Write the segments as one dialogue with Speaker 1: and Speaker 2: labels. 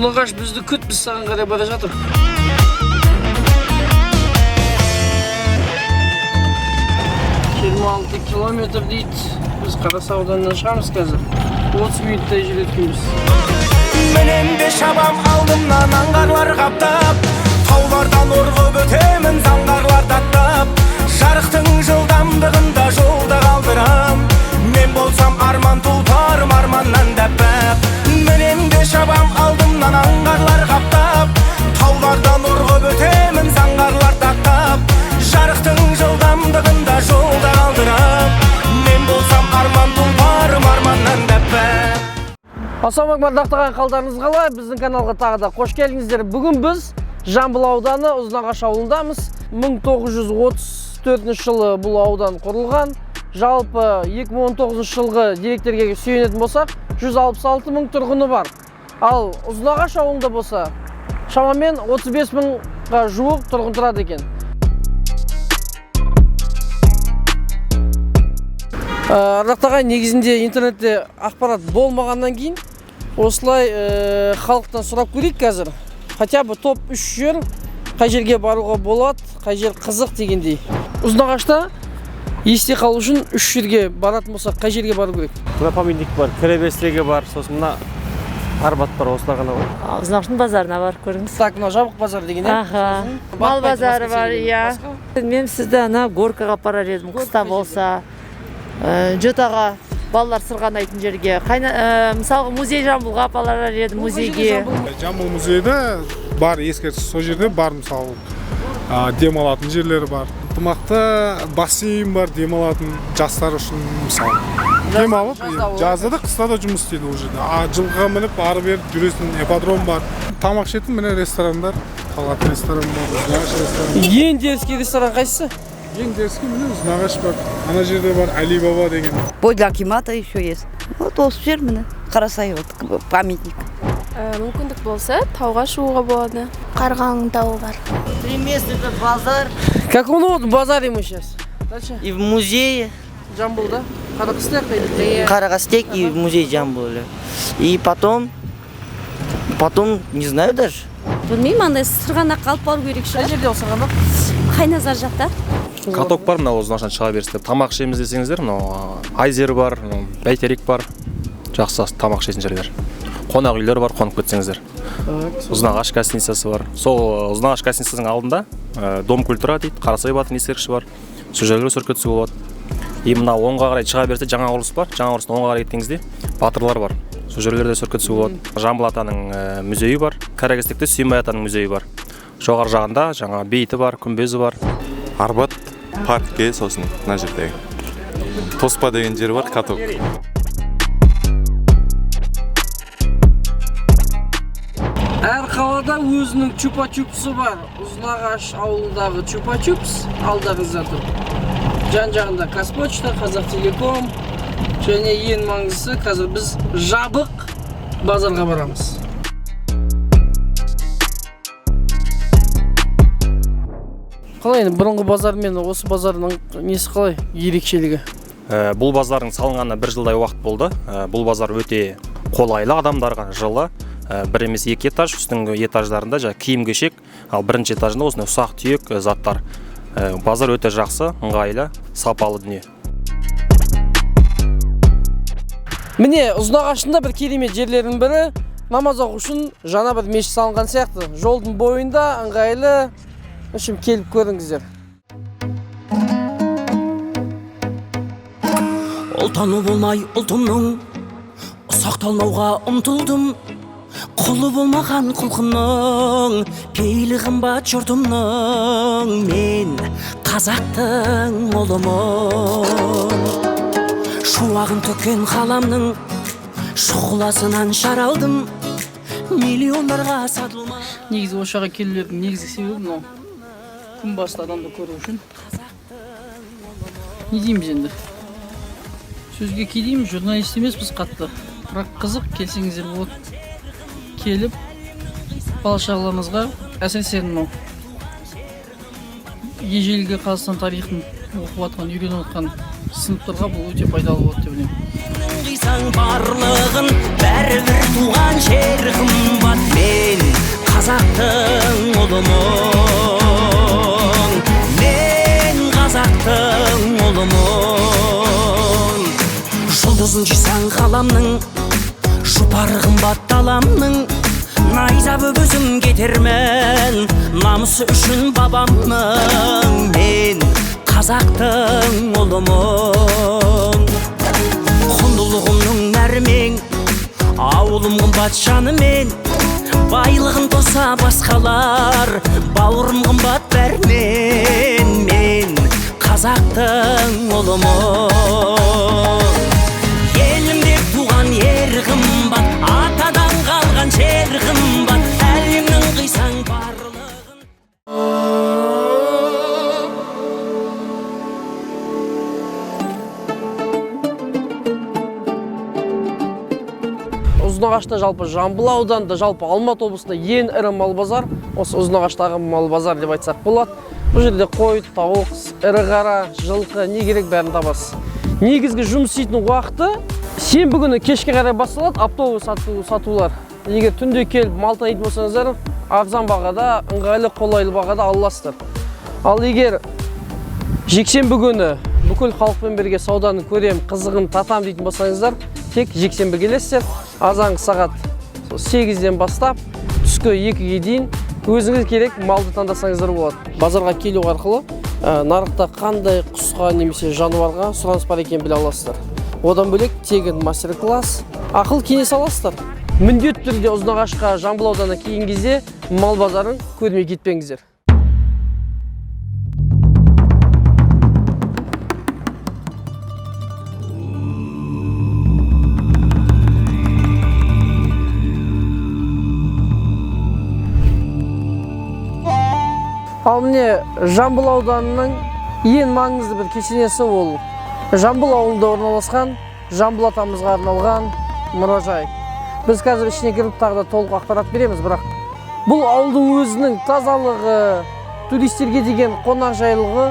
Speaker 1: Ұзынағаш, бізді күт, біз саған қарай бара жатыр. 26 километр дейді. Біз Қарасай ауданынан шығамыз қазір. 30 минуттай жүреді екенбіз.
Speaker 2: Мінем де шабам, алдымнан аңғарлар қаптап, таулардан ұрғып өтемін заңғарларды аттап. Жарықтың жылдамдығында жолда қалдырам, мен болсам арман тұлпарым, арманнан да аппақ. Мінем де шабам, алдымнан аңғарлар қаптап, таулардан ұрғып өтемін заңғарларды аттап. Жарықтың жылдамдығында жолда қалдырам, мен болсам арман тұлпарым, арманнан да аппақ.
Speaker 1: Ассалаумағалейкум, ардақты ағайын, қалдарыңыз қалай? Біздің каналға тағы да қош келдіңіздер. Бүгін біз Жамбыл ауданы Ұзынағаш ауылындамыз. 1934 жылы бұл аудан құрылған. Жалпы 2019 жылғы деректерге сүйенетін болсақ, 166 мың тұрғыны бар. Ал Ұзынағаш ауылында болса, шамамен 35 мыңға жуық тұрғын тұрады екен. Ардақты ағайын, негізінде интернетте ақпарат болмағаннан кейін осылай халықтан сұрап көрейік қазір. Хотя бы топ үш жер, қай жерге баруға болады, қай жер қызық дегендей. Ұзынағашта есте қалу үшін үш жерге баратын болсақ, қай жерге бару керек?
Speaker 3: Мына памятник бар, кіреберістегі бар, сосын мына Арбат бар, осылар ғана ғой.
Speaker 4: Ұзынағаштың базарына барып көріңіз.
Speaker 1: Так, мына жабық базар деген, иә?
Speaker 4: Аха. Мал базары бар, иә. Мен сізді ана горкаға апарар едім, қыста болса. Жотаға, балалар сырғанайтын жерге. Мысалға, музей Жамбылға апарар едім, музейге.
Speaker 5: Жамбыл музейде бар ескерткіш, сол жерде бар, мысалы, демалатын жерлері бар. Ынтымақта бассейн бар демалатын жастар үшін, мысалы, демалып.
Speaker 1: Жазда болады.
Speaker 5: Жазда да, қыста да жұмыс істейді ол жерде. Жылқыға мініп, ары бері жүресің, ипподром бар. Тамақ ішетін міне ресторандар: Талғат ресторан бар, Ұзынағаш ресторан.
Speaker 1: Ең дерзкий ресторан қайсысы?
Speaker 5: Ең дерзкий міне Ұзынағаш бар, ана жерде бар Али Баба деген.
Speaker 6: Возле акимата еще есть. Вот осы жер міне, Қарасай, вот памятник.
Speaker 7: Мүмкіндік болса, тауға шығуға болады.
Speaker 8: Қарғаның тауы бар.
Speaker 9: Три места: это базар
Speaker 1: Как он, вот в базаре мы сейчас. Дальше.
Speaker 9: и в музее.
Speaker 1: Жамбыл, да? Қарақыстақ қайда?
Speaker 9: Каракастек и в музей Джамбуля. И потом, не знаю даже.
Speaker 10: Білмеймін, андай сырғанаққа алып бару керек
Speaker 1: Қай
Speaker 10: шығар.
Speaker 1: жерде ол сырғанақ?
Speaker 10: Қайназар жақта.
Speaker 11: Каток бар мынау Ұзынағаштан шыға берісте. Тамақ ішеміз десеңіздер, мынау Айзер бар, мынау Бәйтерек бар, жақсы тамақ ішетін жерлер. Қонақ үйлер бар, қонып кетсеңіздер. Ұзынағаш гостиницасы бар. Сол Ұзынағаш гостиницасының алдында дом культура дейді, Қарасай батырдың ескерткіші бар, сол жерлерге суретке түсуге болады. И мына оңға қарай шыға берсе, жаңа құрылыс бар. Жаңа құрылыстың оңға қарай кеткен кезде батырлар бар, сол жерлерде суретке түсуге болады. Жамбыл атаның музейі бар. Қаракестекте Сүйінбай атаның музейі бар, жоғары жағында жаңа бейіті бар, күмбезі бар.
Speaker 12: Арбат паркке, сосын мына жердегі Тоспа деген жер бар, каток.
Speaker 1: Әр қалада өзінің чупа-чупсы бар. Ұзынағаш ауылындағы чупа-чупс алдарыңызда тұр. Жан жағында Қазпочта, Қазақтелеком және ең маңыздысы, қазір біз жабық базарға барамыз. Қалай енді, бұрынғы базар мен осы базардың несі қалай, ерекшелігі?
Speaker 11: Бұл базардың салынғанына бір жылдай уақыт болды. Бұл базар өте қолайлы адамдарға, жылы. Бір емес, екі этаж, үстіңгі этаждарында жаңағы киім кешек, ал бірінші этажында осындай ұсақ түйек заттар. Базар өте жақсы, ыңғайлы, сапалы дүние.
Speaker 1: Міне, Ұзынағаштың да бір керемет жерлерінің бірі, намаз оқу үшін жаңа бір мешіт салынған сияқты. Жолдың бойында, ыңғайлы. В общем, келіп көріңіздер.
Speaker 9: Ұлтаны болмай ұлтымның, ұсақталмауға ұмтылдым. Құлы болмаған құлқынның, пейілі қымбат жұртымның. Мен қазақтың ұлымын. Шуағын төккен қаламның шұғыласынан шаралдым. Миллиондарға сатылма.
Speaker 1: Негізі осы жаққа келулердің негізгі себебі мынау күн басты адамды көру үшін. Не дейміз енді, сөзге кедейміз, журналист емеспіз қатты, бірақ қызық, келсеңіздер болады. Келіп бала шағаларыңызға, әсіресе мынау ежелгі Қазақстан тарихын оқып жатқан, үйреніп жатқан сыныптарға бұл өте пайдалы болады деп ойлаймын.
Speaker 9: Қисаң барлығын, бәрібір туған жер қымбат. Мен қазақтың ұлымын, мен қазақтың ұлымын. Жұлдызын жисаң ғаламның, жұпары қымбат даламның. Найза боп өзім кетермін, намысы үшін бабамның. Мен қазақтың ұлымын. Құндылығымның нәрімен, ауылым қымбат жанымен. Байлығын тоса басқалар, бауырым қымбат бәрінен. Мен қазақтың ұлымын. Елім деп туған ер қымбат, атадан қалған жер қымбат. Әлемнің қисаң барлығын.
Speaker 1: Ұзынағашта, жалпы Жамбыл ауданында, жалпы Алматы облысында ең ірі мал базар осы Ұзынағаштағы мал базар деп айтсақ болады. Бұл жерде қой, тауық, ірі қара, жылқы, не керек бәрін табасыз. Негізгі жұмыс істейтін уақыты сенбі күні кешке қарай басталады оптовый сатулар. Егер түнде келіп мал таңдайтын болсаңыздар, арзан бағада, ыңғайлы, қолайлы бағада аласыздар. Ал егер жексенбі күні бүкіл халықпен бірге сауданы көрем, қызығын татам дейтін болсаңыздар, тек жексенбі келесіздер. Азанғы сағат 8-ден бастап түскі 2-ге дейін өзіңіз керек малды таңдасаңыздар болады. Базарға келу арқылы нарықта қандай құсқа немесе жануарға сұраныс бар екенін біле аласыздар. Одан бөлек тегін мастер-класс, ақыл кеңес аласыздар. Міндетті түрде Ұзынағашқа, Жамбыл ауданына келген кезде мал базарын көрмей кетпеңіздер. Ал міне Жамбыл ауданының ең маңызды бір кесенесі ол Жамбыл ауылында орналасқан Жамбыл атамызға арналған мұражай. Біз қазір ішіне кіріп тағы да толық ақпарат береміз, бірақ бұл ауылдың өзінің тазалығы, туристерге деген қонақжайлығы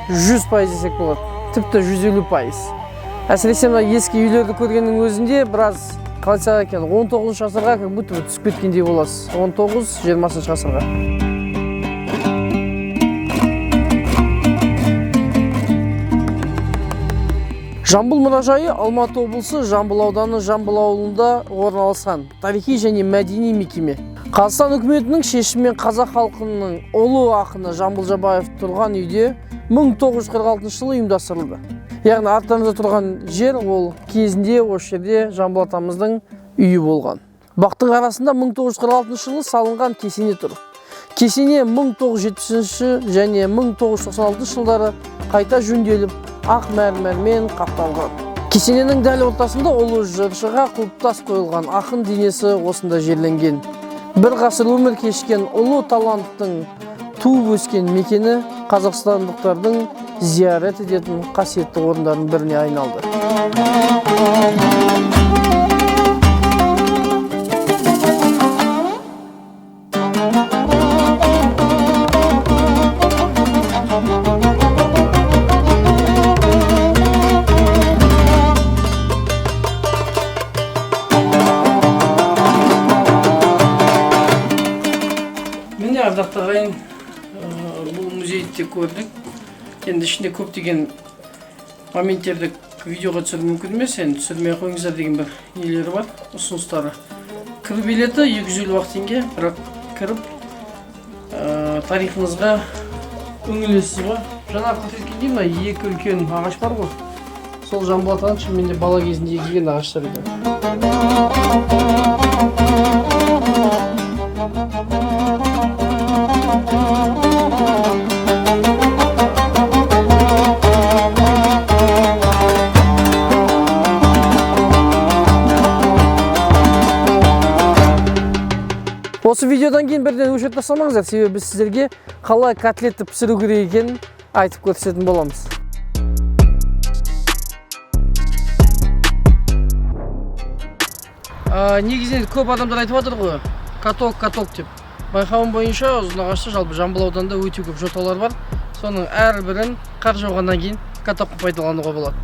Speaker 1: 100% десек болады, тіпті 150%. Әсіресе мына ескі үйлерді көргеннің өзінде біраз, қалай айтсақ екен, 19 ғасырға как будто бы түсіп кеткендей боласыз. 19-20 ғасырға. Жамбыл мұражайы Алматы облысы Жамбыл ауданы Жамбыл ауылында орналасқан тарихи және мәдени мекеме. Қазақстан үкіметінің шешімімен қазақ халқының ұлы ақыны Жамбыл Жабаев тұрған үйде 1946 жылы ұйымдастырылды. Яғни арттарымызда тұрған жер ол кезінде осы жерде Жамбыл атамыздың үйі болған. Бақтың арасында 1946 жылы салынған кесене тұр. Кесене 1970 және 1996 жылдары қайта жөнделіп, ақ мәрмәрмен қапталған. Кесененің дәл ортасында ұлы жыршыға құлпытас қойылған, ақын денесі осында жерленген. Бір ғасыр өмір кешкен ұлы таланттың туып өскен мекені қазақстандықтардың зиярат ететін қасиетті орындардың біріне айналды. Міне ардақты ағайын, бұл музейді де көрдік. Енді ішінде көптеген моменттерді видеоға түсіру мүмкін емес, енді түсірмей қойыңыздар деген бір нелері бар, ұсыныстары. Кіру билеті 250 теңге, бірақ кіріп тарихымызға үңілесіз ғой. Жаңа көрсеткендей мына екі үлкен ағаш бар ғой, сол Жамбыл атаның шынымен де бала кезінде егілген ағаштар екен. Осы видеодан кейін бірден өшіріп тастамаңыздар, себебі біз сіздерге қалай котлетті пісіру керек екенін айтып көрсететін боламыз. Негізінен көп адамдар айтып жатыр ғой, каток, каток деп. Байқауым бойынша Ұзынағашта, жалпы Жамбыл ауданында өте көп жоталар бар. Соның әрбірін қар жауғаннан кейін катокқа пайдалануға болады.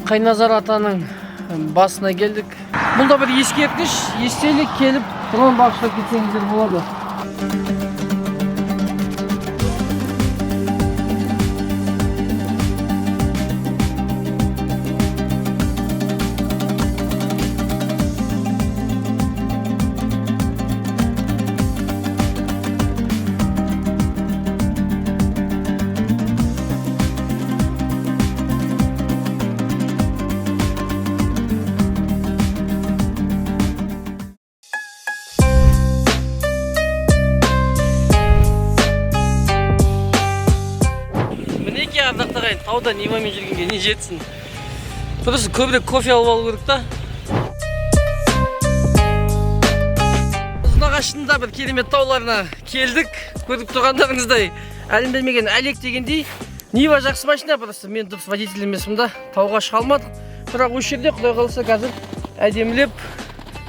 Speaker 1: Қайназар атаның басына келдік. Бұл да бір ескерткіш, естелік, келіп дрон бағыштап кетсеңіздер болады. Тауда Нивамен жүргенге не жетсін. Просто көбірек кофе алып алу керек та. Ұзынағаштың да бір керемет тауларына келдік. Көріп тұрғандарыңыздай, әлім білмеген әлек дегендей. Нива жақсы машина, просто мен дұрыс водитель емеспін да, тауға шыға алмадық. Бірақ осы жерде Құдай қаласа қазір әдемілеп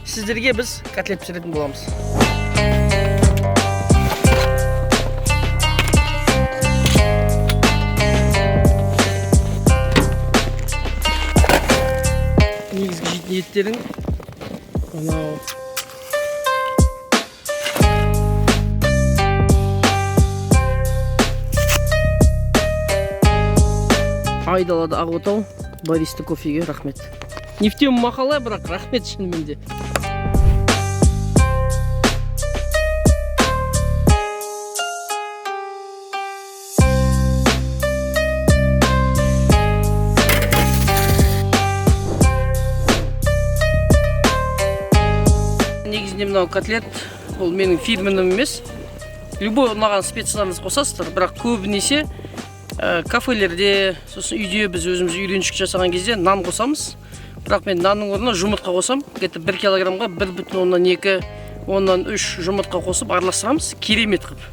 Speaker 1: сіздерге біз котлет пісіретін боламыз. Негізгі жейтін еттерің анау. Айдалада ақ отау, бариста кофеге рахмет. Не в тему мақала, бірақ рахмет шынымен де. Негізінде мынау котлет, ол менің фирменным емес. Любой ұнаған специяларыңызды қосасыздар, бірақ көбінесе кафелерде, сосын үйде біз өзіміз үйреншік жасаған кезде нан қосамыз. Бірақ мен нанның орнына жұмыртқа қосам. Где-то 1 килограммға 1,2, 1,3 жұмыртқа қосып араластырамыз, керемет қылып.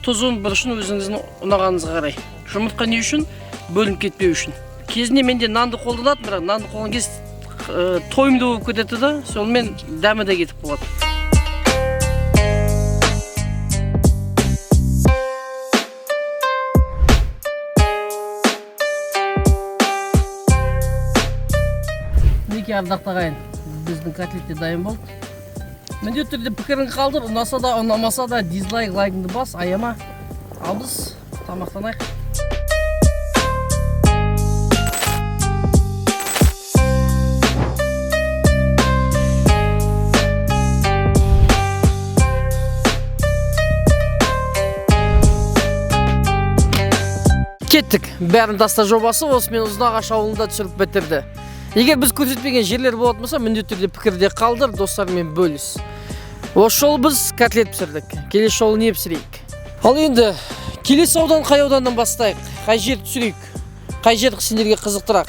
Speaker 1: Тұзын, бұрышын өзіңіздің ұнағаныңызға қарай. Жұмыртқа не үшін? Бөлініп кетпеу үшін. Кезінде менде нанды қолданатын, бірақ нанды қолданған кез тойымды болып кетеді да, сонымен дәмі де кетіп қалады. Мінекей, ардақты ағайын, біздің котлет те дайын болды. Міндетті түрде пікірін қалдыр, ұнаса да, ұнамаса да, дизлайк, лайкыңды бас, аяма. Ал біз тамақтанайық. Кеттік. Бәрін таста жобасы осымен Ұзынағаш ауылында түсіріп бітірді. Егер біз көрсетпеген жерлер болатын болса, міндетті түрде пікірде қалдыр, достармен бөліс. Осы жолы біз котлет пісірдік. Келесі жолы не пісірейік? Ал енді келесі аудан қай ауданнан бастайық? Қай жер түсірейік? Қай жер сендерге қызықтырақ?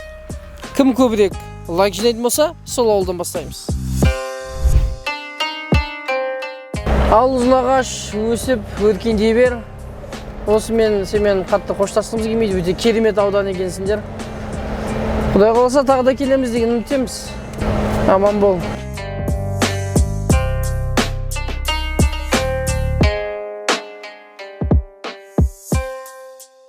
Speaker 1: Кім көбірек лайк жинайтын болса, сол ауылдан бастаймыз. Ал Ұзынағаш өсіп өркендей бер. Осымен сенімен қатты қоштасқымыз келмейді. Өте керемет аудан екенсіңдер. Құдай қаласа тағы да келеміз деген үміттеміз. Аман бол.